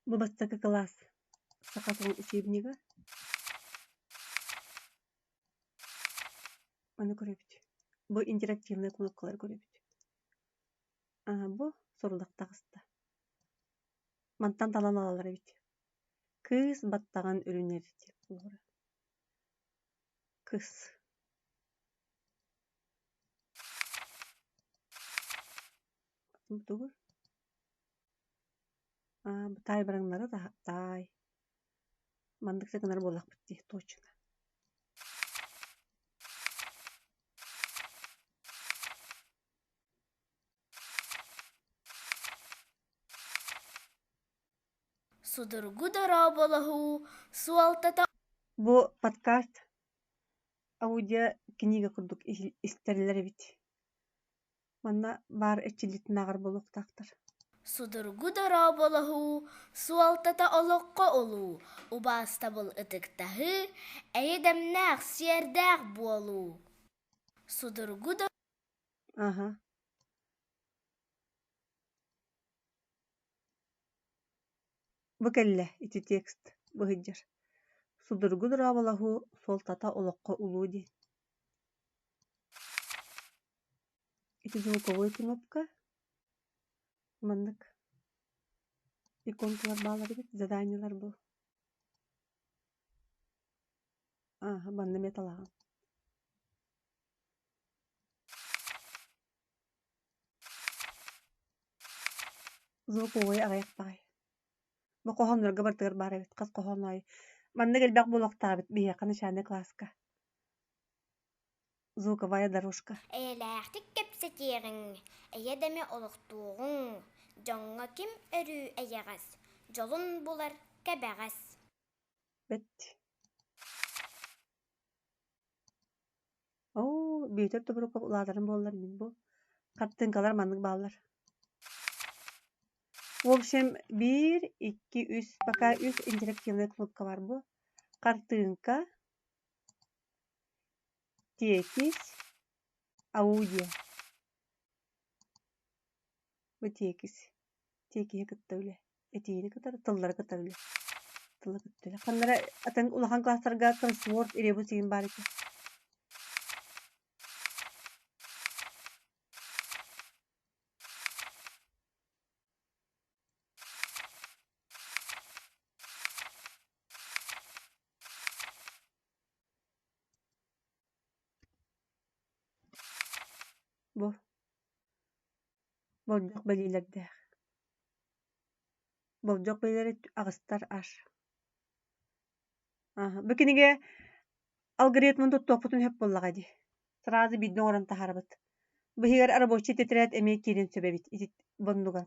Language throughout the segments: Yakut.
Бу бастакы кылаас саха тылын учебнига. Маны көрөбүт. Бу интерактивнай кнопкалары көрөбүт. Аа, бу сорудах таҕыста. Мантан талан ылаллар эбит. Кыыс баттаҕын үрүнэр диэн буолара. Кыс. Бу тугуй? Аа, бу таайбараҥнары таай. Маннык да гынар буоллахпыт дии, точно. Судургу дорооболоһуу суолтата Бу подкаст аудио книга курдук истэллэр эбит. Манна баар эрчиллиитин ааҕар буолуохтаахтар. Судургу дорооболоһуу суолтата олоххо улуу, убаастабыл ытыктаһыы, эйэ-дэмнээх, сиэрдээх буолуу. Судургу Аһа. Бу кэллэ ити текст быһыйдьар. Судургу дорооболоһуу суолтата олоххо улуу диэн. Ити звуковой кнопка маннык иконкалар бааллар эбит, заданиелар бу. Ааһа, манна эмиэ талаҕын. Звуковой аҕыйах баҕайы. Бу хоһооннорго барытыгар баар эбит, хас хоһоон аайы. Маннык элбэх буолуохтаах эбит биһиэхэ начальнай кылааска. Звуковая дорожка. Эйэлээхтик кэпсэтиэҕиҥ, эйэ-дэмэ олохтуоҕуҥ, дьоҥҥо ким өрүү эйэҕэс, дьолун булар кэбэҕэс. Бэт. Оо, Бүөтүр Тобуруков улаатарын буоллар мин бу хартыыҥкалар маннык бааллар. В общем, биир, икки, үс, пока үс интерактивнай кнопка бар бу. Хартыыҥка, тиэкис, аудио. Бу тиэкис. Тиэкиһи кытта үлэ. Этиини кытары, тыллары кытары үлэ. Тылы кытта үлэ. Ханна эрэ атын улахан класстарга кроссворд, ребус игин баар этэ. Бу болдьох бэлиэлэрдээх. Болдьох бэлиэлэрэ аҕыстар аш. Бу кинигэ алгоритмын туттуохпутун сөп буоллаҕа дии. Сразу биирдэ оҥорон таһаарабыт. Быһыгар рабочий тетрадь эмиэ киирэн сөп эбит ити оннугар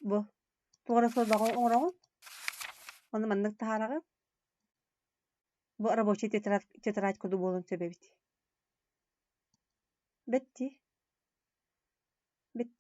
бу туох эрэ сорудоҕу оҥороҕун, ону маннык таһаараҕын. Бу рабочий тетрадь тетрадь курдук буолуон сөп эбит. Бэт дии. Бэт.